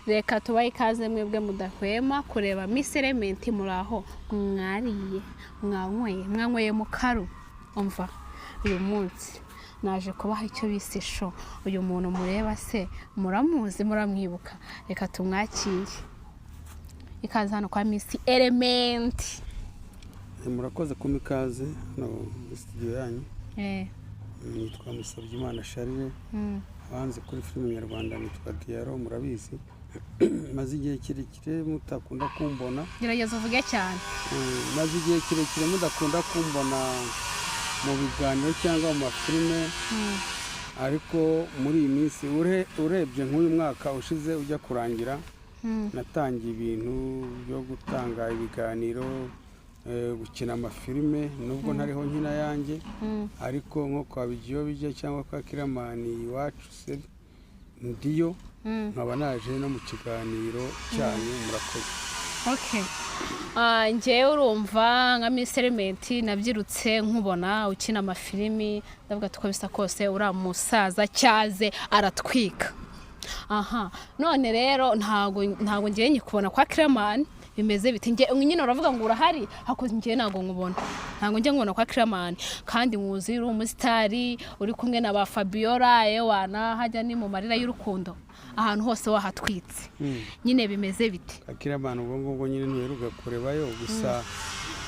Reka tubahe ikaze mwebwe mudahwema kureba Miss Element. Muri aho mwariye, mwanyweye, mwanyweye mu karu? Umva, uyu munsi naje kubaha icyo bise show. Uyu muntu mureba se muramuzi, muramwibuka? Reka tumwakire. Ikaze hano kwa Miss Element. Murakoze kumpa ikaze hano muri studio yanyu. Nitwa Musabyimana Charles, abanzi kuri filime nyarwanda nitwa Diyaro. Murabizi, maze igihe kirekire mutakunda kumbona. Gerageza uvuge cyane. Maze igihe kirekire mudakunda kumbona mu biganiro cyangwa mu mafilime, ariko muri iyi minsi, urebye nk'uyu mwaka ushize ujya kurangira, natangiye ibintu byo gutanga ibiganiro, gukina amafilime, nubwo ntariho nkina yanjye, ariko nko kwa Bigiyo Bijya cyangwa kwa Kiramani iwacu se ndiyo, nkaba naje no mu kiganiro cyanyu. Murakoze. Okay. Njyewe urumva nka Miss Element nabyirutse nkubona ukina amafilimi, ndavuga ati uko bisa kose uriya musaza cyaze aratwika. Aha none rero ntago ngiye nyikubona kwa Kiramani, bimeze biti? Nge nyine uravuga ngo urahari, ariko ngiye ntago nkubona, ntago njya nkubona kwa Kiramani, kandi nkuzi uri umusitari, uri kumwe na ba Fabiola, ewana hajya ni mu marira y'urukundo, ahantu hose wahatwitse. Nyine bimeze bite? Kiramani ubwo ngubwo nyine ntuheruka kurebayo. Gusa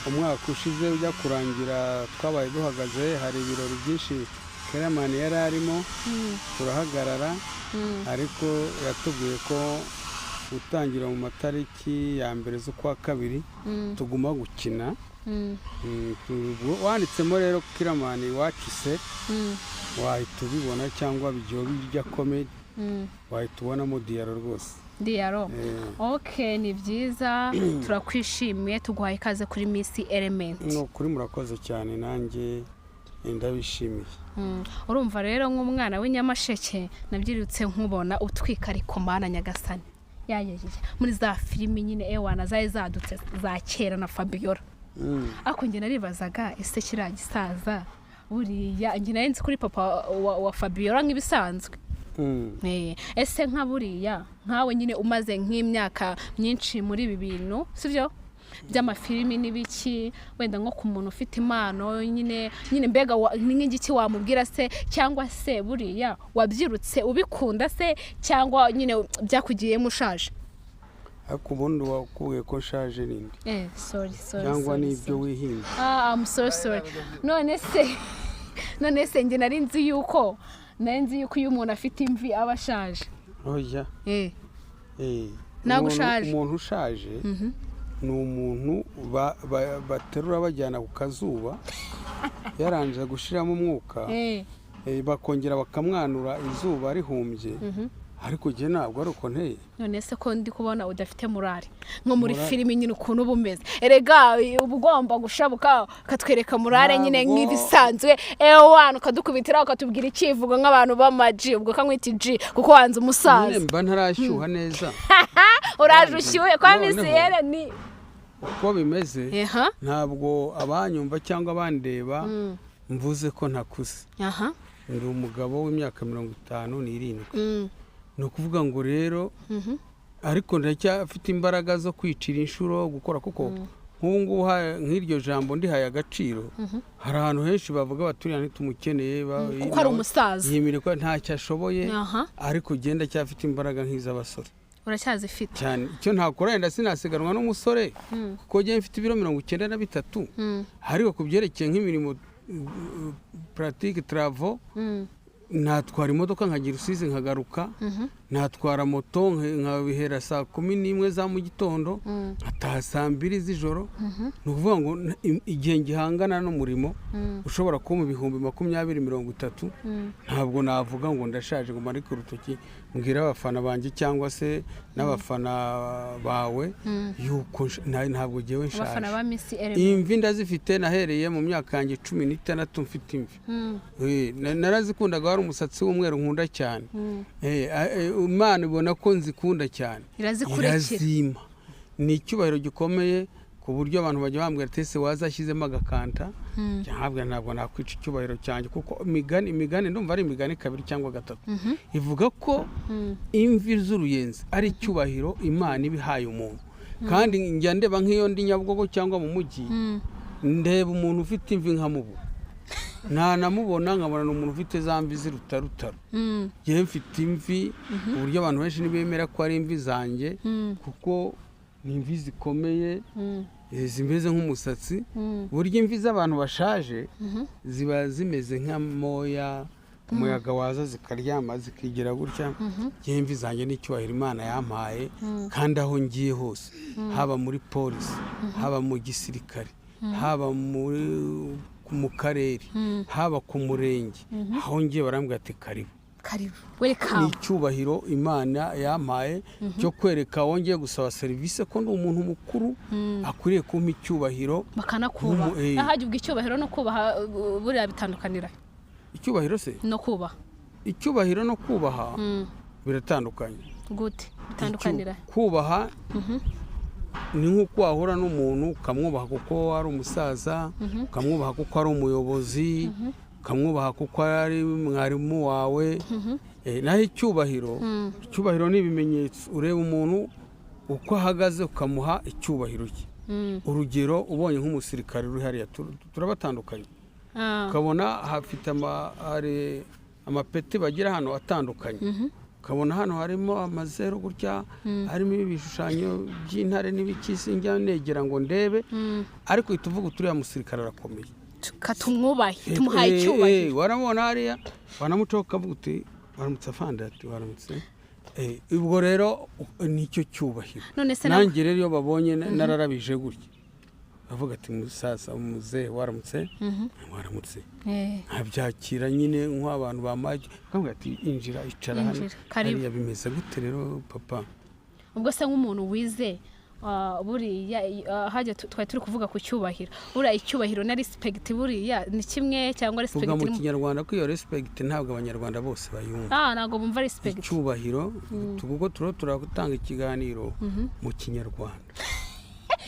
umwaka ushize ujya kurangira twabaye duhagaze, hari ibirori byinshi Kiramani yari arimo, turahagarara, ariko yatubwiye ko gutangira mu matariki ya mbere z'ukwa kabiri tuguma gukina. Wanditsemo rero Kiramani iwacu se, wahita ubibona, cyangwa Bijyo Bijya Comedy, wahita ubonamo Diyaro rwose. Diyaro. Ok, ni byiza, turakwishimiye, tuguhaye ikaze kuri Miss Element. Ni ukuri murakoze cyane, nanjye ndabishimiye. Urumva rero nk'umwana w'inyamasheke nabyirutse nkubona utwika, ariko Mana nyagasani, yayayaya, muri za filimi nyine ewana zari zadutse za kera na Fabiola. Ariko njye naribazaga, ese kiriya gisaza buriya, njye nari nzi kuri papa wa Fabiola nk'ibisanzwe. Ese nka buriya nkawe nyine umaze nk'imyaka myinshi muri ibi bintu, sibyo, by'amafilimi n'ibiki, wenda nko ku muntu ufite impano nyine mbega ni nk'igiki wamubwira se? Cyangwa se buriya wabyirutse ubikunda se, cyangwa nyine byakugiyemo ushaje? Ariko ubundi wakubwiye ko nshaje ninde? Sorry, sorry. Cyangwa Sorry, n'ibyo sorry. wihinze? Ah, I'm so sorry. None se njye nari nzi yuko iyo umuntu afite imvi aba ashaje. Oya. Ntabwo ushaje. Umuntu ushaje ni umuntu baterura bajyana ku kazuba, yarangije gushiramo umwuka, bakongera bakamwanura izuba rihumbye, ariko njye ntabwo ari uko nteye. None se ko ndi kubona udafite morale nko muri Morale. filimi nyine ukuntu uba umeze, erega uba ugomba gushabuka ukatwereka morale nyine nk'ibisanzwe, ewana ukadukubitira, ukatubwira icyivugo nk'abantu b'amaji, ubwo kanywita G kuko wanze umusaza. Nyine mba ntarashyuha neza. Uraje ushyuhe kwa Noneho- Miss Ere ni Uko bimeze, ntabwo abanyumva cyangwa abandeba mvuze ko ntakuze. Ndi umugabo w'imyaka 57. Ni ukuvuga ngo rero, ariko ndacyafite imbaraga zo kwicira inshuro, gukora, kuko nk'ubu ngubu nk'iryo jambo ndihaye agaciro, hari ahantu henshi bavuga bati uriya ntitumukeneye Kuko ari umusaza. Yemere ko ntacyo ashoboye. Ariko ugenda cyafite imbaraga nk'iz'abasore. Uracyazifite. Cyane. Icyo ntakora, wenda sinasiganwa n'umusore, kuko njyewe mfite ibiro 93, ariko ku byerekeye nk'imirimo pratique, travaux, natwara imodoka nkagira Rusizi nkagaruka, natwara moto nkabihera saa 11 za mu gitondo, nkataha saa 2 z'ijoro. Ni ukuvuga ngo igihe ngihangana n'umurimo ushobora kuba mu 20,000, 30,000, ntabwo navuga ngo ndashaje ngo manike urutoki mbwire abafana banjye cyangwa se n'abafana bawe yuko ntabwo ngewe Abafana nshaje. ba Miss Element. Imvi ndazifite, nahereye mu myaka yanjye 16 mfite imvi. Narazikundaga, wari umusatsi w'umweru nkunda cyane. Imana ibona ko nzikunda cyane. Irazikurekera. Irazima. Ni icyubahiro gikomeye. Ku buryo abantu bajya bambwira ati ese wazashyizemo agakanta, ntabwo ntabwo nakwica icyubahiro cyanjye, kuko imigani ndumva ari imigani kabiri cyangwa gatatu ivuga ko imvi z'uruyenzi ari icyubahiro Imana iba ihaye umuntu. Kandi njya ndeba nk'iyo ndi Nyabugogo cyangwa mu mujyi, ndeba umuntu ufite imvi nkamubura, ntanamubona, nkabona ni umuntu ufite za mvi z'irutarutaro. Njyewe mfite imvi ku buryo abantu benshi ntibemera ko ari imvi zanjye, kuko ni imvi zikomeye, zimeze nk'umusatsi. Burya imvi z'abantu bashaje ziba zimeze nk'amoya, umuyaga waza zikaryama zikigira gutya. Njyewe imvi zanjye n'icyubahiro Imana yampaye, kandi aho ngiye hose, haba muri polisi, haba mu gisirikare, haba mu karere, haba ku murenge, aho ngiye barambwira ati karibu. Karibu, Ni welcome. icyubahiro Imana yampaye cyo kwereka uwo ngiye gusaba serivisi ko ndi umuntu mukuru, akwiriye kumpa icyubahiro. Bakanakubaha. Ahajya ubwo icyubahiro no kubaha buriya bitandukanira? Icyubahiro se? No kubaha. Icyubahiro no kubaha biratandukanye. Gute bitandukanira? Kubaha ni nk'uko wahura n'umuntu ukamwubaha kuko ari umusaza, ukamwubaha kuko ari umuyobozi, ukamwubaha kuko ari mwarimu wawe. Naho icyubahiro ni ibimenyetso. Ureba umuntu uko ahagaze ukamuha icyubahiro cye. Urugero, ubonye nk'umusirikare uri hariya, turabatandukanye, ukabona hafite hari amapeti bagira hano atandukanye, ukabona hano harimo amazeru gutya, harimo ibishushanyo by'intare n'ibiki, sinjya negera ngo ndebe, ariko uhita uvuga uti uriya musirikare arakomeye. Katumwubahe, tumuhaye icyubahiro. Waramubona hariya, wanamucaho ukavuga uti waramutse afande, ati waramutse. Ubwo rero nicyo cyubahiro. None se Nanjye rero iyo babonye nararabije gutya, bavuga ati musaza, muzehe, waramutse, waramutse. Nkabyakira nyine nk'abantu bamaye, bakavuga ati injira, icara hano. Injira, karibu. Hariya bimeze gute rero papa? Ubwo se nk'umuntu wize, buriya hajya twari turi kuvuga ku cyubahiro, buriya icyubahiro na respect buriya ni kimwe cyangwa Vuga respect mu Kinyarwanda, ko iyo respect ntabwo Abanyarwanda bose bayumva. Ah, ntabwo bumva respect. Icyubahiro, kuko turiho turatanga ikiganiro mu Kinyarwanda.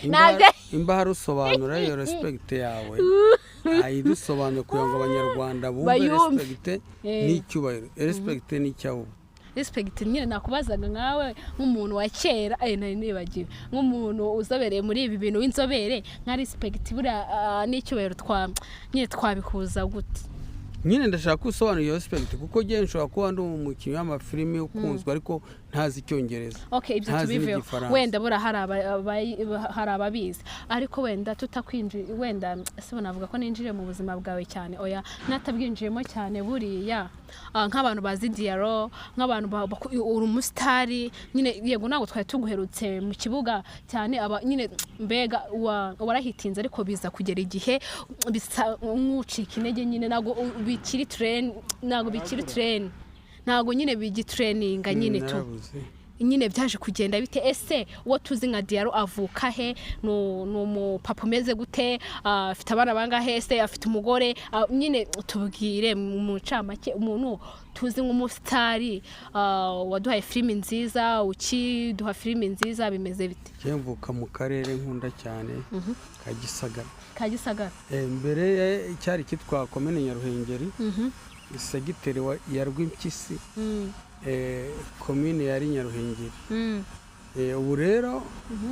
Ntabwo- Imba hari usobanura iyo respect yawe, ayidusobanure kugira ngo Abanyarwanda bumve. Bayumve. Respect n'icyubahiro, respect n'icyawubu. Respect nyine nakubazaga nkawe nk'umuntu wa kera, nari nibagiwe, nk'umuntu uzobereye muri ibi bintu w'inzobere, nka respect buriya n'icyubahiro twa nyine twabihuza gute? Nyine ndashaka ko usobanura iyo respect, kuko njyewe nshobora kuba ndi umukinnyi w'amafilimi ukunzwe, ariko ntazi Icyongereza, Okay, ibyo ntazi tubiveho. n'Igifaransa. Wenda buriya hari hari ababizi, ariko wenda tutakwinjiye, wenda se navuga ko ninjiriye mu buzima bwawe cyane? Oya, natabwinjiyemo cyane. Buriya nk'abantu bazi Diyaro, nk'abantu uri umusitari nyine, yego ntabwo twari tuguherutse mu kibuga cyane, aba nyine mbega warahitinze, ariko biza kugera igihe bisa nk'ucika intege nyine, ntabwo bikiri trend, ntabwo bikiri trend, ntabwo nyine bigitrendinga nyine tu. Narabuze. Nyine byaje kugenda bite? Ese uwo tuzi nka Diyaro avuka he? Ni umupapa umeze gute? Afite abana bangahe? Ese afite umugore? Nyine tubwire mu ncamake umuntu tuzi nk'umusitari, waduhaye filimi nziza, ukiduha filimi nziza, bimeze bite? Njyewe mvuka mu karere nkunda cyane ka Gisagara. Ka Gisagara. Mbere cyari cyitwa Komine Nyaruhengeri, segiteri ya Rwimpyisi, komine yari Nyaruhengeri. Ubu rero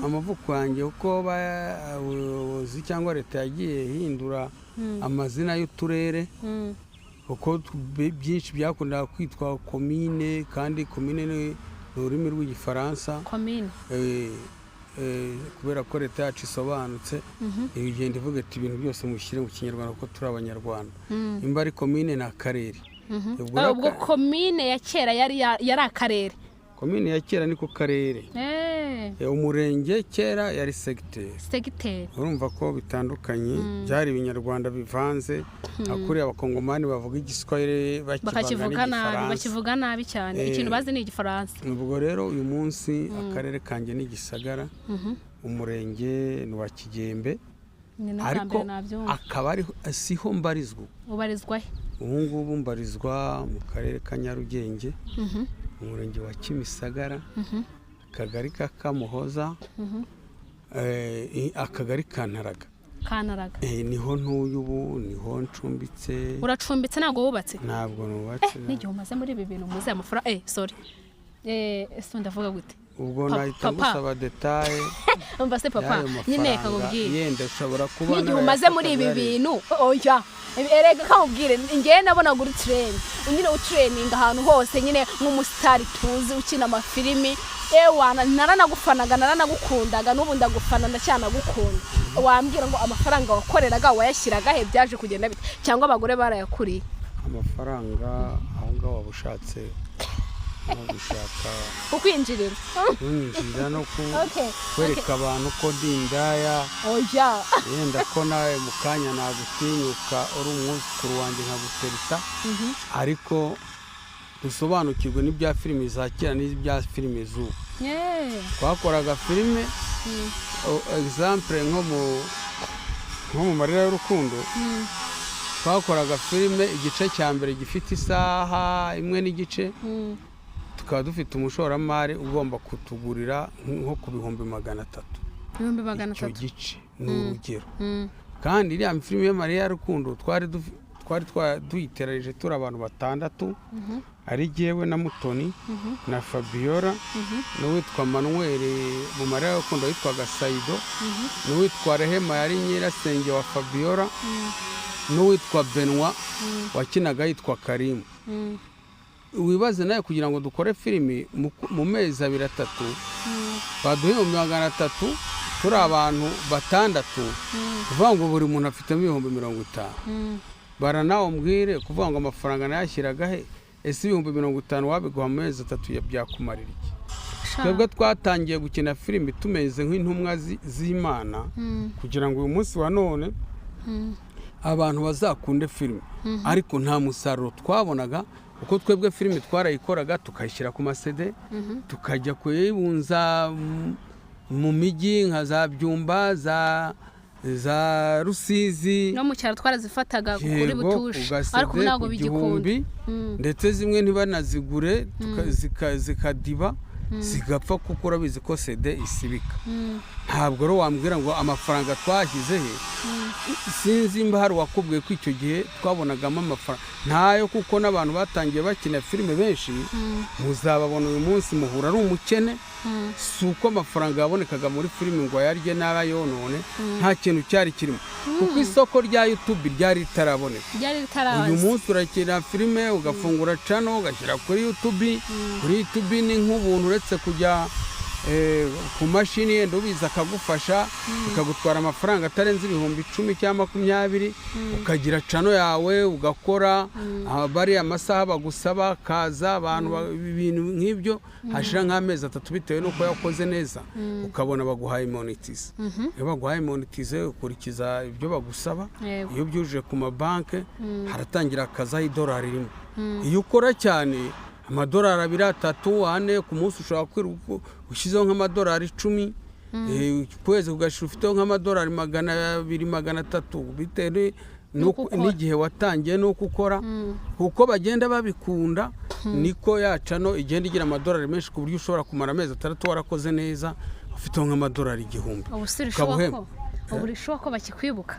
amavuko yanjye, uko ubuyobozi cyangwa leta yagiye ihindura amazina y'uturere, kuko byinshi byakundaga kwitwa komine, kandi komine ni ururimi rw'Igifaransa. Komine. Kubera ko leta yacu isobanutse, igenda ivuga iti ibintu byose mushyire mu Kinyarwanda kuko turi Abanyarwanda. Nimba ari komine, ni akarere. Ubwo rero Ubwo komine ya kera yari akarere? Komine ya kera niko karere. Umurenge kera yari segiteri. Segiteri. Urumva ko bitandukanye, byari Ibinyarwanda bivanze, nka kuriya Abakongomani bavuga Igiswahili bakivanga Bakakivuga nabi. n'Igifaransa. Bakivuga nabi cyane. Ikintu bazi ni Igifaransa. Ubwo rero uyu munsi akarere kanjye ni Gisagara, umurenge ni uwa Kigembe. Ni n'ubwa Ariko mbere nabyumva. akaba ariho siho mbarizwa. Ubarizwa he? Ubu ngubu mbarizwa mu karere ka Nyarugenge, umurenge wa Kimisagara, akagari ka Kamuhoza. Akagari ka Ntaraga. Kantaraga. Niho ntuye ubu, niho ncumbitse. Uracumbitse, ntabwo wubatse? Ntabwo nubatse. N'igihe umaze muri ibi bintu, muze amafaranga, sorry, ese ndavuga gute? Ubwo nahita Papa. ngusaba détails Umva se papa, y'ayo nyine mafaranga. Kakubwire. Yenda ushobora kuba N'igihe umaze muri ibi bintu, oya, erega kamubwire, njyewe nabonaga uri trend nyine, utrendinga ahantu hose nyine nk'umusitari tuzi ukina amafilimi. Ewana, naranagufanaga, naranagukundaga, n'ubu ndagufana, ndacyanagukunda. Wambwira ngo amafaranga wakoreraga wayashyiraga he? Byaje kugenda bite? Cyangwa abagore barayakuriye? Amafaranga aho ngaho waba ushatse nko gushaka Kukwinjirira. kunyinjirira no kwereka abantu ko ndi indaya. Oya. Yenda ko nawe mu kanya nagutinyuka, uri umwuzukuru wanjye, nkagutereta. Ariko dusobanukirwe n'ibya filimi za kera n'ibya filimi z'ubu. Twakoraga filime, exemple nko mu Marira y'Urukundo, twakoraga filime igice cya mbere gifite isaha imwe n'igice, tukaba dufite umushoramari ugomba kutugurira nko ku 300,000. Ibihumbi magana Icyo atatu. gice ni urugero. Kandi iriya filime y'Amarira y'Urukundo twari tuyiteranije turi abantu batandatu, ari jyewe na Mutoni na Fabiola n'uwitwa Manuel, mu Marira y'Urukundo witwaga Saido, n'uwitwa Rehema yari nyirasenge wa Fabiola, n'uwitwa Benwa wakinaga yitwa Karimu. Wibaze nawe, kugira ngo dukore filimi mu mezi abiri atatu, baduhe 300,000 turi abantu batandatu, kuvuga ngo buri muntu afitemo 50,000. Bara nawe umbwire, kuvuga ngo amafaranga nayashyiraga he? Ese 50,000 wabiguha mu mezi 3 byakumarira iki? Twebwe twatangiye gukina filimi tumeze nk'intumwa z'Imana kugira ngo uyu munsi wa none abantu bazakunde filime, ariko nta musaruro twabonaga, kuko twebwe filime twarayikoraga tukayishyira ku ma CD, tukajya kuyibunza mu mijyi nka za Byumba, za Rusizi. No mu cyaro twarazifataga kuri Yego, butushe, ku ga CD ariko ubu ntabwo ku bigikunda. 1000, ndetse zimwe ntibanazigure, zikadiba, zigapfa, kuko urabizi ko CD isibika. Ntabwo rero wambwira ngo amafaranga twashyize he. Sinzi mba hari uwakubwiye ko icyo gihe twabonagamo amafaranga. Ntayo, kuko n'abantu batangiye bakina filime benshi muzababona uyu munsi muhura ari umukene. Si uko amafaranga yabonekaga muri filime ngo ayarye n'abayonone, nta kintu cyari kirimo, kuko isoko rya YouTube ryari ritaraboneka. Ryari ritaraza. Uyu munsi urakina filime, ugafungura channel, ugashyira kuri YouTube. Kuri YouTube ni nk'ubuntu, uretse kujya ku mashini yenda ubizi akagufasha, bikagutwara amafaranga atarenze 10,000 cyangwa 20, ukagira channel yawe ugakora. Bariya amasaha bagusaba kaza abantu ibintu nk'ibyo, hashira nk'amezi 3, bitewe n'uko yakoze neza, ukabona baguhaye monetize. Iyo baguhaye monetize, ukurikiza ibyo bagusaba. Iyo byujuje ku mabanki, haratangira akazaho idolari rimwe. Iyo ukora cyane, amadolari 2, 3, 4 ku munsi, ushobora kwirirwa ushyizeho nk'amadolari 10, ukwezi kugashira ufiteho nk'amadolari 200, 300, bitewe N'uko ukora. n'igihe watangiye n'uko ukora. Kuko bagenda babikunda, niko ya channel igenda igira amadolari menshi, ku buryo ushobora kumara amezi 6 warakoze neza ufiteho nk'amadolari 1000. Ubu si Ukaba urishoboka uhembwa. ko ubu urishoboka ko bakikwibuka?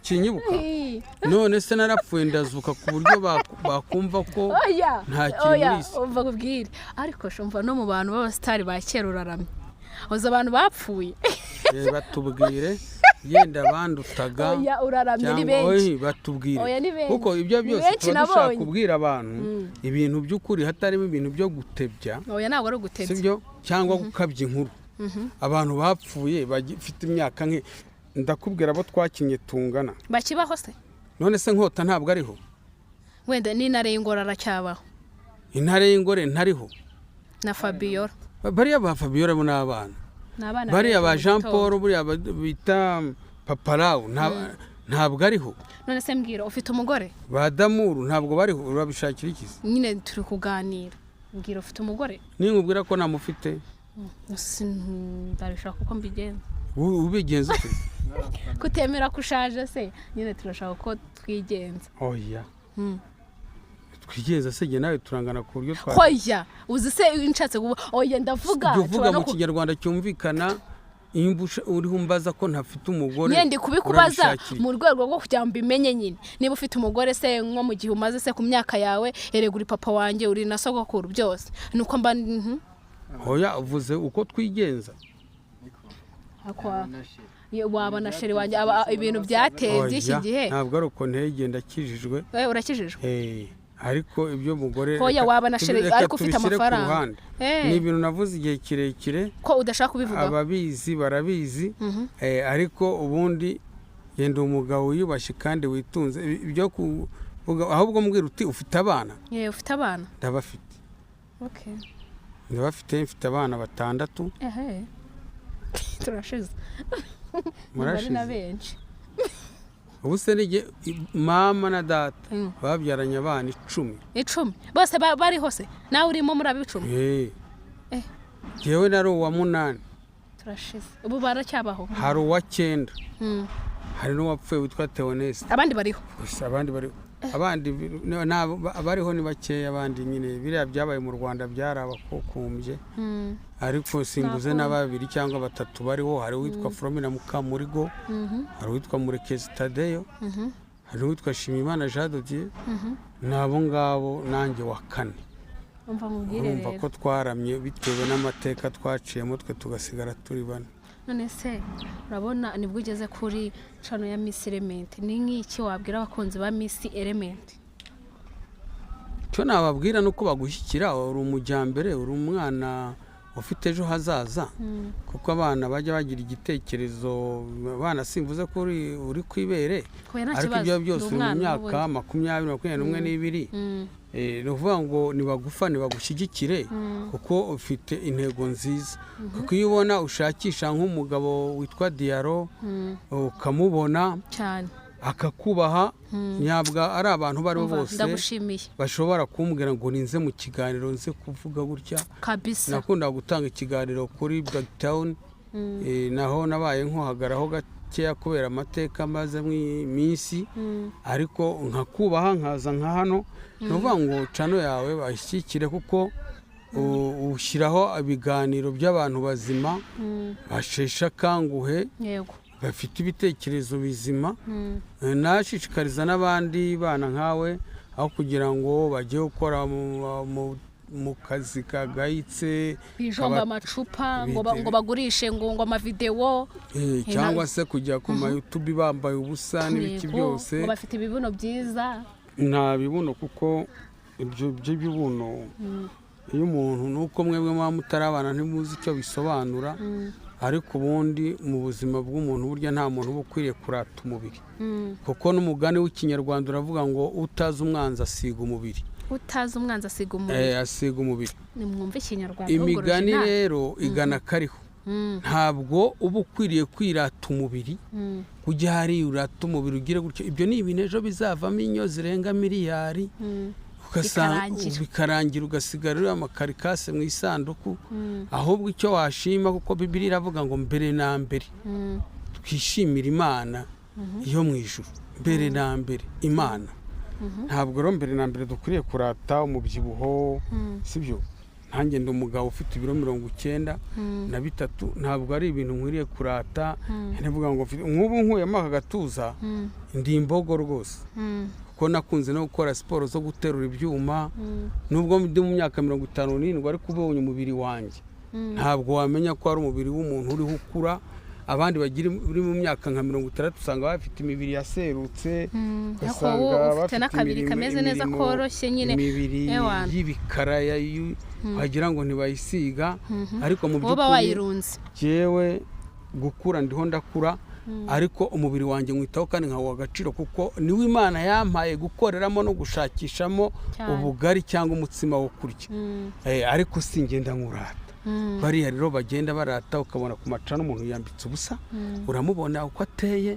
Kinyibuka? None se narapfuye ndazuka ku buryo bakumva ko Oya. nta kiri Oya. muri isi? Umva nkubwire, ariko shumva no mu bantu b'abasitari ba kera uraramye, uzi abantu bapfuye. Batubwire yenda bandutaga. Oya, uraramye, ni Cyangwa benshi. oyi, batubwire. Oya, ni benshi. Kuko ibyo Ni byose benshi tuba dushaka nabonye. kubwira abantu ibintu by'ukuri, hatarimo ibintu byo gutebya. Oya, ntabwo ari ugutebya. Sibyo, cyangwa gukabya inkuru. Abantu bapfuye bagifite imyaka nke, ndakubwira abo twakinye tungana. Bakibaho se? None se Nkota ntabwo ariho? Wenda n'Intare y'Ingore aracyabaho. Intare y'Ingore ntariho. Na Fabiola. Bariya ba Fabiola bo ni abana. Ni abana Bariya ba beza mu Jean gitondo. Paul, buriya bita Paparawu, ntabwo ariho. None se mbwira, ufite umugore? Ba Damuru ntabwo bariho. Urabishakira iki se? Nyine turi kuganira, mbwira, ufite umugore? Ninkubwira ko namufite? Ndabishaka uko mbigenza. Ubigenza ute? Kutemera ko ushaje se nyine, turashaka ko twigenza. Oya. Twigenza se? Jye nawe turangana ku buryo twa Hoya, uzi se nshatse kuba, oya, ndavuga Jya uvuga nshobora no mu Kinyarwanda cyumvikana. Nimba uriho umbaza ko ntafite umugore, Nyine ndi kubikubaza urabishakira. mu rwego rwo kugira ngo mbimenye nyine niba ufite umugore se, nko mu gihe umaze se ku myaka yawe. Erega uri papa wanjye, uri na sogokuru, byose ni uko mba. Oya, uvuze uko twigenza. Iyo waba na chéri wanjye ibintu byateye by'iki Oya, gihe. ntabwo ari uko nteye, igenda akijijwe. Eh, urakijijwe? Ariko ibyo mugore Hoya, waba na chéri reka ariko ufite tubishyire ku amafaranga. ruhande. Ni ibintu navuze igihe kirekire. Ko udashaka kubivugaho. Ababizi barabizi. Ariko ubundi genda umugabo wiyubashye kandi witunze. Ibyo kuvuga, ahubwo mbwira uti ufite abana. Yewe, ufite abana? Ndabafite. Okay. Ndabafite, mfite abana batandatu. Ehe, turashize. Murashize. Bari na benshi. Ubu se nige mama na data babyaranye abana 10. 10 bose bariho se? Nawe urimo muri abo 10? Eh. Eh. Jyewe nari uwa munani. Turashize. Ubu baracyabaho? Hari uwa cyenda, hari n'uwapfuye witwa Theoneste. Abandi bariho? Gusa abandi bari, abandi abariho ni bakeya. Abandi nyine biriya byabaye mu Rwanda byari abakukumbye, ariko simbuze na babiri cyangwa batatu bariho. Hari uwitwa Flomina Mukamurigo, hari uwitwa Murekezi Tadeyo, hari uwitwa Shimimana Jean de Dieu. Ni abo ngabo, nanjye wa kane. Umva mubwire. Urumva Rero ko twaramye bitewe n'amateka twaciyemo, twe tugasigara turi bane. None se urabona nibwo ugeze kuri channel ya Miss Element, ni nk'iki wabwira abakunzi ba Miss Element? Icyo nababwira ni uko bagushyikira. Uri umujyambere, uri umwana ufite ejo hazaza, kuko abana bajya bagira igitekerezo. Abana, simvuze ko uri ku ibere, Oya, nta ariko kibazo. ibyo byose Ni uri mu umwana myaka n'ubundi. 20, 21 n'ibiri. Ni ukuvuga ngo nibagufane, bagushyigikire, kuko ufite intego nziza. Kuko iyo ubona ushakisha nk'umugabo witwa Diyaro, ukamubona, Cyane. akakubaha, ntabwo ari abantu abo ari bo Umva, bose ndagushimiye. bashobora kumbwira ngo ninze mu kiganiro, nze kuvuga gutya. Kabisa. Nakundaga gutanga ikiganiro kuri Black Town, naho nabaye nkuhagaraho gakeya kubera amateka maze iminsi, ariko nkakubaha nkaza nka hano. Ni ukuvuga ngo channel yawe bayishyigikire, kuko ushyiraho ibiganiro by'abantu bazima basheshe akanguhe, bafite ibitekerezo bizima. Nashishikariza n'abandi bana nkawe, aho kugira ngo bajye gukora mu kazi kagayitse, Bijomba amacupa ngo ngo bagurishe ngo amavidewo. Cyangwa se kujya ku ma YouTube bambaye ubusa n'ibiki byose. Ngo bafite ibibuno byiza. Nta bibuno, kuko ibyo by'ibibuno iyo umuntu, nuko mwebwe muba mutarabana ntimuzi icyo bisobanura, ariko ubundi mu buzima bw'umuntu burya nta muntu uba ukwiriye kurata umubiri, kuko n'umugani w'Ikinyarwanda uravuga ngo utazi umwanzi asiga umubiri. Utazi umwanzi asiga umubiri. Asiga umubiri. Nimwumve Ikinyarwanda ahubwo Imigani original. rero igana kariho. Ntabwo uba ukwiriye kwirata umubiri, ujya hariya urata umubiri ugire gutyo. Ibyo ni ibintu ejo bizavamo inyo zirenga miliyari, ugasanga Bikarangira. bikarangira ugasigara uriya amakarikase mu isanduku. Ahubwo icyo washima, kuko Bibiliya iravuga ngo mbere na mbere twishimire Imana yo mu ijuru, mbere na mbere Imana. Ntabwo rero mbere na mbere dukwiriye kurata umubyibuho, sibyo? Nkanjye ndi umugabo ufite ibiro 93, ntabwo ari ibintu nkwiriye kurata. Ndavuga ngo nk'ubu nkuyemo aka gatuza, ndi imbogo rwose, kuko nakunze no gukora siporo zo guterura ibyuma. Nubwo ndi mu myaka 57, ariko ubonye umubiri wanjye ntabwo wamenya ko ari umubiri w'umuntu uriho ukura. Abandi bagira uri mu myaka nka 60 usanga bafite imibiri yaserutse, Ariko ugasanga wowe ufite bafite n'akabiri kameze neza, koroshye nyine. imibiri Ewana. y'ibikara wagira ngo ntibayisiga, ariko mu Wowe uba by'ukuri wayirunze. jyewe gukura ndiho ndakura, ariko umubiri wanjye nkwitaho kandi nkawuha agaciro, kuko niwo Imana yampaye gukoreramo no gushakishamo ubugari cyangwa umutsima wo kurya. Ariko singenda nkurata. Bariya rero bagenda barata, ukabona ku macana umuntu yambitse ubusa, uramubona uko ateye.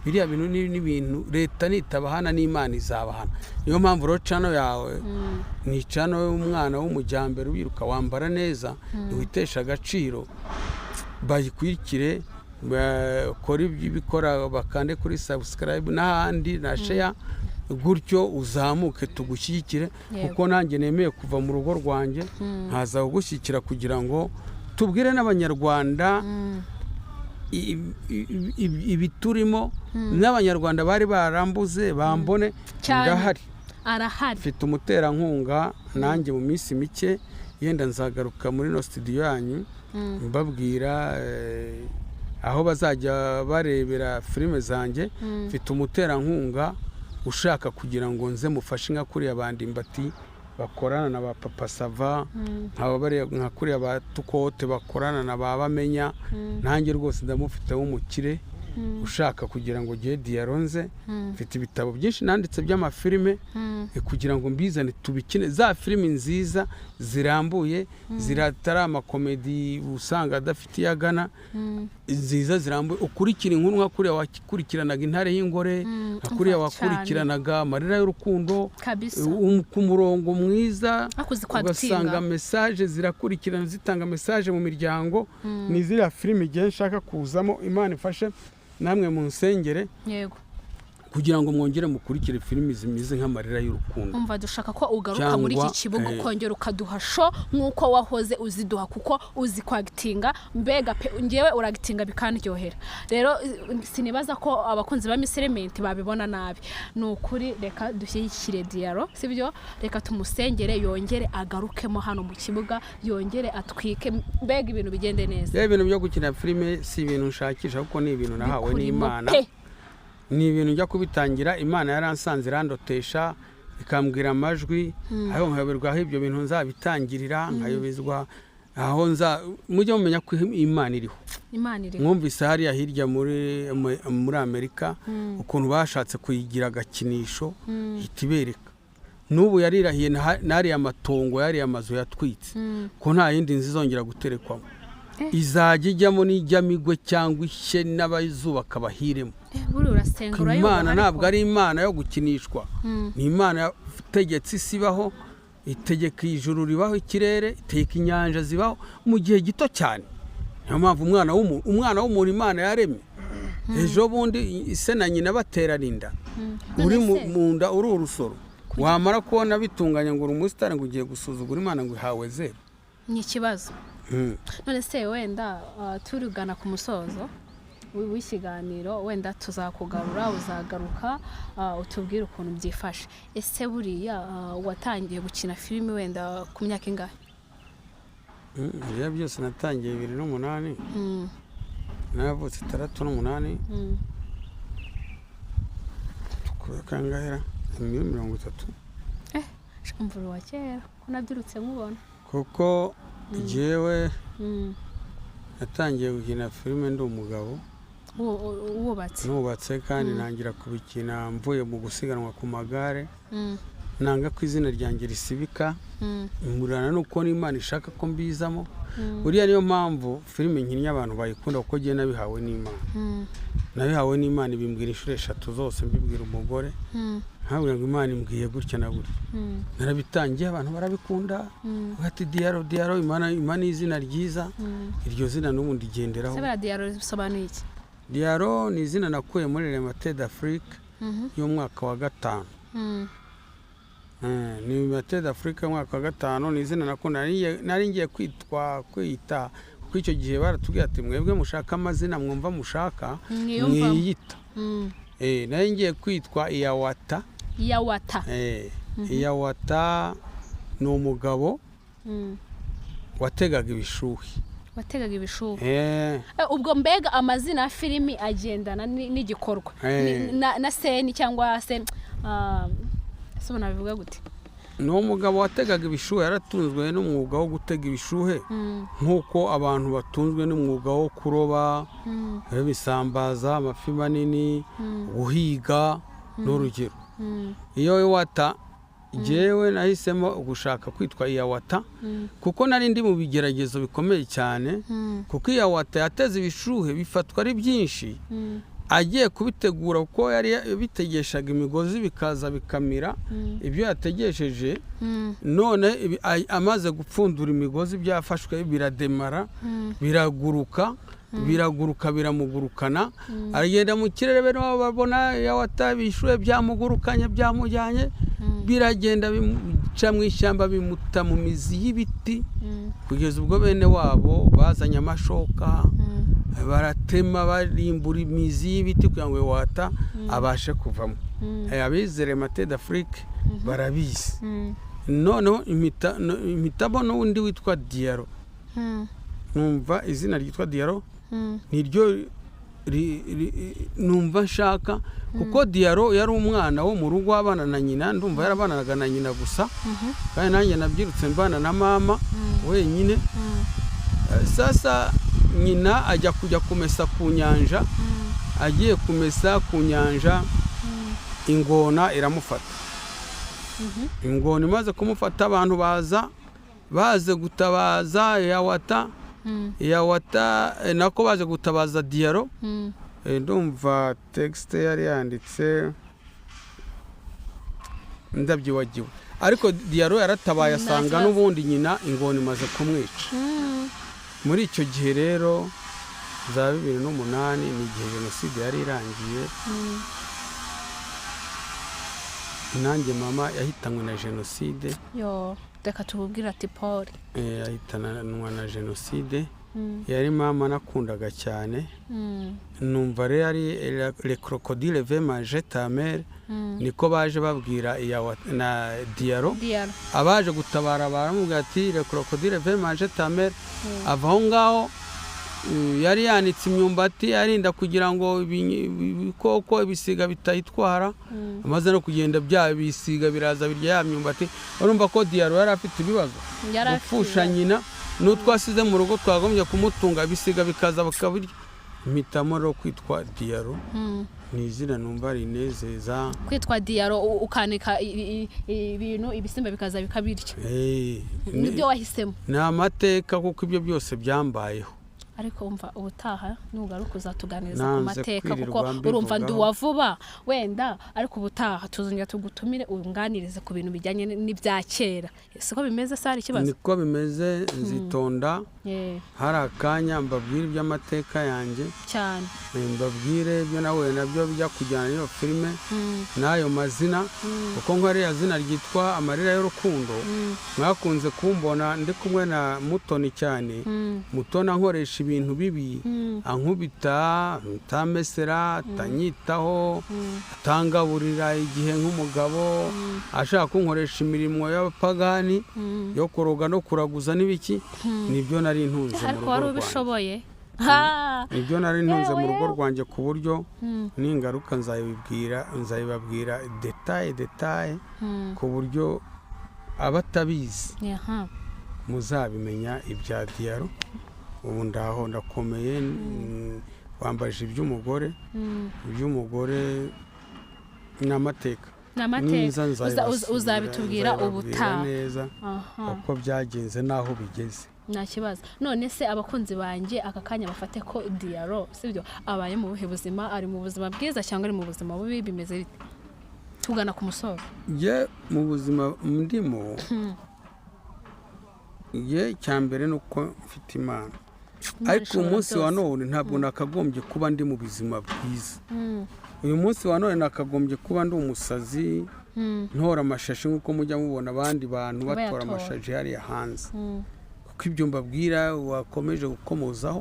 Biriya bintu ni ibintu leta nitabahana n'Imana izabahana. Niyo mpamvu rero channel yawe ni channel y'umwana w'umujyambere wiruka, wambara neza, ntiwitesha agaciro. Bayikurikire, bakore ibikora, bakande kuri subscribe n'ahandi na share, gutyo uzamuke tugushyigikire, kuko nanjye nemeye kuva mu rugo rwanjye nkaza kugushyigikira kugira ngo tubwire n'Abanyarwanda. ibiturimo n'Abanyarwanda bari barambuze bambone. Cyane. Ndahari. Arahari. Mfite umuterankunga nanjye. Mu minsi mike yenda nzagaruka muri ino studio yanyu mbabwira aho bazajya barebera filime zanjye. Mfite umuterankunga ushaka kugira ngo nze mufashe nka kuriya ba Ndimbati bakorana na ba Papa Sava, nka kuriya ba Tukote bakorana na ba Bamenya. Nanjye rwose ndamufite w'umukire ushaka kugira ngo ugere diyaronze. Mfite ibitabo byinshi nanditse by'amafilime kugira ngo mbizane tubikine, za filimi nziza zirambuye, ziratari amakomedi usanga adafite iyo agana, nziza zirambuye, ukurikira inkuru nka kuriya wakurikiranaga Intare y'Ingore, nka kuriya Umva cyane. wakurikiranaga Amarira y'Urukundo, Kabisa. ku murongo mwiza, Ariko uzi ugasanga kwagitinga. message zirakurikirana, zitanga message mu miryango. Ni ziriya filimi igihe nshaka kuzamo. Imana ifashe namwe mu nsengere kugira ngo mwongere mukurikire filimi zimeze nk'Amarira y'Urukundo. Umva, dushaka ko ugaruka muri iki Cyangwa, kibuga, ukongera ukaduha show nk'uko wahoze uziduha, kuko uzi kwagitinga mbega pe. Ngewe uragitinga bikanryohera. Rero sinibaza ko abakunzi ba Miselementi babibona nabi. Ni ukuri, reka dushyigikire Diyaro, sibyo? Reka tumusengere yongere agarukemo hano mu kibuga, yongere atwike, mbega ibintu bigende neza. Rero ibintu byo gukina filime si ibintu nshakisha, kuko ni ibintu nahawe Bikurimo n'Imana. pe. Ni ibintu njya kubitangira, Imana yaransanze irandotesha, ikambwira amajwi, aho nkayoberwa aho ibyo bintu nzabitangirira, nkayobezwa aho nza. Mujye mumenya ko Imana iriho. Imana iriho. Mwumvise hariya hirya muri Amerika ukuntu bashatse kuyigira agakinisho, ihita ibereka. N'ubu yarirahiye n'ariya matongo, yariya mazu yatwitse, ko nta yindi nzu izongera guterekwamo, izajya ijyamo n'ijyamo igwe cyangwa ishye n'abayizubaka bahiremo. Buriya urasenga, urayubaha. Imana ntabwo Ariko ari Imana yo gukinishwa. Ni Imana yategetse isi ibaho, itegeka ijuru ribaho, ikirere, itegeka inyanja zibaho mu gihe gito cyane. Niyo mpamvu umwana w'umuntu Imana yaremye ejo bundi, ise na nyina baterana inda, uri None se- mu nda uri urusoro, wamara kubona bitunganye ngo uri umusitari, ngo ugiye gusuzugura Imana ngo ihawe zeru. Ni ikibazo. None se wenda turigana ku musozo w'ikiganiro, wenda tuzakugarura, uzagaruka utubwire ukuntu byifashe. Ese buriya watangiye gukina filime wenda ku myaka ingahe? Ibyo byose natangiye 2008. Navutse 68. Tukura kangahera muri 30. Umvura wa kera ko nabyirutse nkubona. Kuko jyewe natangiye gukina filime ndi umugabo. Wubatse. Nubatse, kandi ntangira kubikina mvuye mu gusiganwa ku magare. Nanga ko izina ryanjye risibika, murana nuko n'Imana ishaka ko mbizamo. Buriya niyo mpamvu filime nkinnye abantu bayikunda, kuko njyewe nabihawe n'Imana. Nabihawe n'Imana, ibimbwira inshuro eshatu zose, mbibwira umugore, nkabwira ngo Imana imbwiye gutya na gutya. Narabitangiye, abantu barabikunda, bati "Diyaro, Diyaro, Imana, Imana ni izina ryiza." Iryo zina n'ubu ndigenderaho. Ese buriya Diyaro bisobanuye iki? Diyaro ni izina nakuye muri Le Matin d'Afrique y'umwaka wa gatanu. Ni Matin d'Afrique y'umwaka wa gatanu, ni izina nakunda. Nari ngiye kwitwa kwiyita, kuko icyo gihe baratubwiye ati "Mwebwe mushaka amazina mwumva mushaka Mwiyumvamo. mwiyita." Nari ngiye kwitwa Iyawata. Yawata. Iyawata ni umugabo wategaga ibishuhi. Wategaga ibishuhe. Eh. Ubwo mbega amazina ya filimi agendana n'igikorwa na scene cyangwa se ese ubu nabivuga gute? Ni umugabo wategaga ibishuhe, yaratunzwe n'umwuga wo gutega ibishuhe, nk'uko abantu batunzwe n'umwuga wo kuroba ibisambaza, amafi manini, guhiga n'urugero. Iyo wata, jyewe nahisemo gushaka kwitwa Iyawata kuko nari ndi mu bigeragezo bikomeye cyane, kuko Iyawata yateze ibishuhe bifatwa ari byinshi, agiye kubitegura, kuko yari bitegeshaga imigozi bikaza bikamira ibyo yategesheje. None amaze gupfundura imigozi byafashwe, birademara, biraguruka, biraguruka, biramugurukana, aragenda mu kirere. Bene wabo babona Iyawata ibishuhe byamugurukanye, byamujyanye, biragenda bimuca mu ishyamba, bimuta mu mizi y'ibiti, kugeza ubwo bene wabo bazanye amashoka. Baratema, barimbura imizi y'ibiti kugira ngo Yawata abashe kuvamo. Abize Les Matins d'Afrique barabizi. Noneho impitamo n'undi witwa Diyaro. Numva izina ryitwa Diyaro niryo numva nshaka, kuko Diyaro yari umwana wo mu rugo abana na nyina. Ndumva yarabanaga na nyina gusa, kandi nanjye nabyirutse mbana na mama wenyine. Sasa nyina ajya kujya kumesa ku nyanja. Agiye kumesa ku nyanja, ingona iramufata. Ingona imaze kumufata, abantu baza baze gutabaza Yawata. Yawata, nako baje gutabaza Diyaro. Ndumva texte yari yanditse, ndabyibagiwe, ariko Diyaro yaratabaye Nta asanga kibazo. n'ubundi nyina ingona imaze kumwica. Muri icyo gihe rero za 2008, ni igihe jenoside yari irangiye. Nanjye mama yahitanywe na jenoside. Yo, reka tububwire ati Paul. Yahitanwa na jenoside. Yari mama nakundaga cyane. Numva rero ari "Le crocodile veut manger ta mère", niko baje babwira na Diyaro. Diyaro. Abaje gutabara baramubwira ati "Le crocodile veut manger ta mère". Ava aho ngaho, yari yanitse imyumbati arinda kugira ngo ibikoko, ibisiga bitayitwara. Amaze no kugenda, bya bisiga biraza birya ya myumbati. Urumva ko Diyaro yari afite ibibazo. Yari afite Gupfusha ibibazo. nyina n'utwo asize mu rugo twagombye kumutunga, ibisiga bikaza bakabirya. Mpitamo rero kwitwa Diyaro. Ni izina numva rinezeza. Kwitwa Diyaro, ukanika ibintu, ibisimba bikaza bikabirya. Nibyo wahisemo? Ni amateka, kuko ibyo byose byambayeho. Ariko umva, ubutaha nugaruka uzatuganiriza ku Nanze mateka, kuko kwirirwa urumva mbivugaho. Nduwa vuba wenda, ariko ubutaha tuzongera tugutumire unganirize ku bintu bijyanye n'ibya kera. Siko bimeze se? Hari ikibazo? Niko bimeze, nzitonda. Hari akanya mbabwire iby'amateka yanjye. Cyane. Mbabwire ibyo nahuye nabyo bijya kujyana n'iyo filime n'ayo mazina, kuko nk'ariya zina ryitwa Amarira y'Urukundo, mwakunze kumbona ndi kumwe na Mutoni cyane. Mutoni ankoresha ibintu bibi, ankubita, atamesera, atanyitaho, atangaburira igihe nk'umugabo, ashaka kunkoresha imirimo y'abapagani yo kuroga no kuraguza n'ibiki. Nibyo nari ntunze mu Ariko rugo wari rwanjye. ubishoboye. Ha! Nibyo nari ntunze mu Yewe, rugo yewe. rwanjye, ku buryo ningaruka nzabibabwira détail détail, ku buryo abatabizi muzabimenya ibya Diyaro. Ubu ndaho ndakomeye. Wambaje iby'umugore. Iby'umugore ni amateka. Ni amateka. Niza nzabibasubira, Uzabitubwira nzabibabwira ubutaha. neza uko byagenze n'aho bigeze. Nta kibazo. None se abakunzi banjye aka kanya bafate ko Diyaro, sibyo, abaye mu buhe buzima? Ari mu buzima bwiza cyangwa ari mu buzima bubi? Bimeze bite, tugana ku musozo? Njye mu buzima ndimo, njye cya mbere ni uko mfite Imana. Imana Ariko ishobora umunsi wa byose. none ntabwo nakagombye kuba ndi mu buzima bwiza. Uyu munsi wa none nakagombye kuba ndi umusazi, ntora amashashi nk'uko mujya mubona abandi bantu batora Bayatora. amashashi hariya hanze, kuko ibyo mbabwira wakomeje gukomozaho,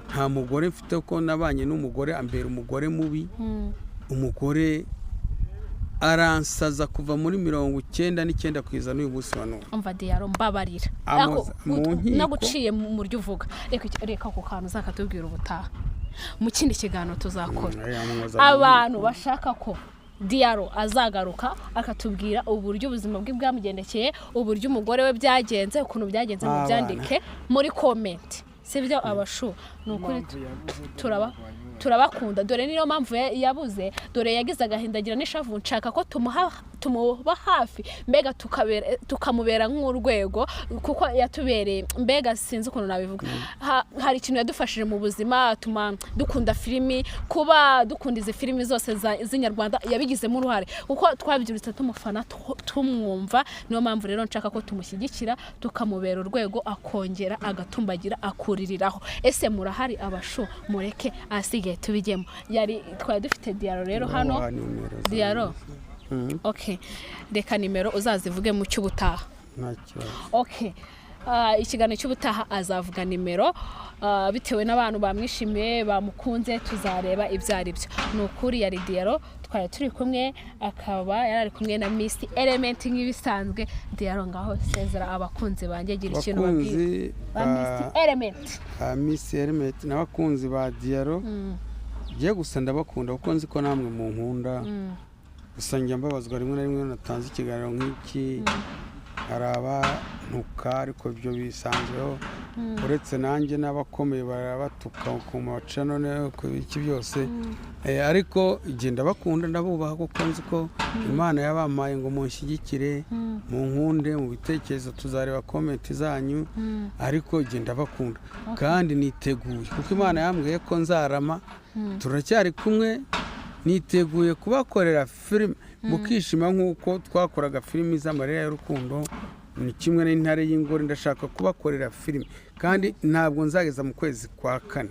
nta mugore mfite, ko nabanye n'umugore ambera umugore mubi. Umugore aransaza kuva muri 99 kugeza n'uyu munsi wa none. Umva Diyaro, mbabarira. Mu nkiko. Naguciye mu ryo uvuga. Reka ako kantu uzakatubwira ubutaha mu kindi kiganiro tuzakora. Amuhoza mu Abantu bashaka ko Diyaro azagaruka akatubwira uburyo ubuzima bwe bwamugendekeye, uburyo umugore we byagenze, ukuntu byagenze, mu Abana. byandike muri comment, sibyo? Abashu, ni ukuri turabakunda. Dore niyo mpamvu yabuze, dore yagize agahinda, agira n'ishavu. Nshaka ko tumuba hafi, mbega tukamubera nk'urwego, kuko yatubereye, mbega sinzi ukuntu nabivuga. Hari ikintu yadufashije mu buzima, atuma dukunda filimi. Kuba dukunda izi filimi zose z'inyarwanda yabigizemo uruhare, kuko twabyirutse tumufana, tumwumva. Niyo mpamvu rero nshaka ko tumushyigikira, tukamubera urwego, akongera agatumbagira, akuririraho. Ese murahari abashu? Mureke ahasigaye tubijyemo. Yari twari dufite Diyaro rero hano. Waha nimero zanjye. Diyaro, okay, reka nimero uzazivuge mu cy'ubutaha. Nta kibazo. Okay. Ikiganiro cy'ubutaha azavuga nimero, bitewe n'abantu bamwishimiye, bamukunze, tuzareba ibyo ari byo. Ni ukuri yari Diyaro twari turi kumwe, akaba yari ari kumwe na Miss Element nk'ibisanzwe. Diyaro, ngaho sezera abakunzi banjye, gira ikintu babwira Abakunzi ba Miss Element. Ba Miss Element n'abakunzi ba Diyaro, ngiye gusa ndabakunda kuko nzi ko namwe munkunda. Gusa njya mbabazwa rimwe na rimwe iyo natanze ikiganiro nk'iki, hari abantuka, ariko ibyo bisanzweho. Uretse nanjye, n'abakomeye barabatuka ku macano no ku biki byose. Ariko igihe ndabakunda, ndabubaha, kuko nzi ko Imana yabampaye ngo munshyigikire, munkunde mu bitekerezo. Tuzareba comment zanyu, ariko igihe ndabakunda kandi niteguye, kuko Imana yambwiye ko nzarama, turacyari kumwe. Niteguye kubakorera filime mukishima nk'uko twakoraga filimi z'amarira y'urukundo, ni kimwe n'intare y'ingore. Ndashaka kubakorera filime kandi ntabwo nzageza mu kwezi kwa kane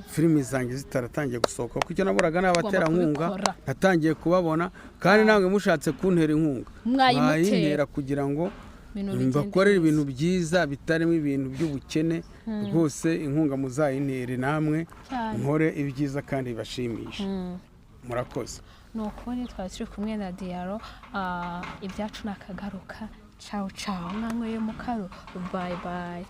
filimi zanjye zitaratangiye gusohoka, kuko icyo naburaga ni abaterankunga. Kubikora. Natangiye kubabona, kandi namwe mushatse kuntera inkunga Mwayimutera. mwayintera kugira ngo Ibintu bigende mbakorere neza. ibintu byiza bitarimo ibintu by'ubukene rwose. Inkunga muzayintere namwe, Cyane. nkore ibyiza kandi bibashimisha. Murakoze. Ni ukuri twari turi kumwe na Diyaro. Ibyacu ni akagaruka. Cawu cawu, mwanyweye mukaru. Bye bye.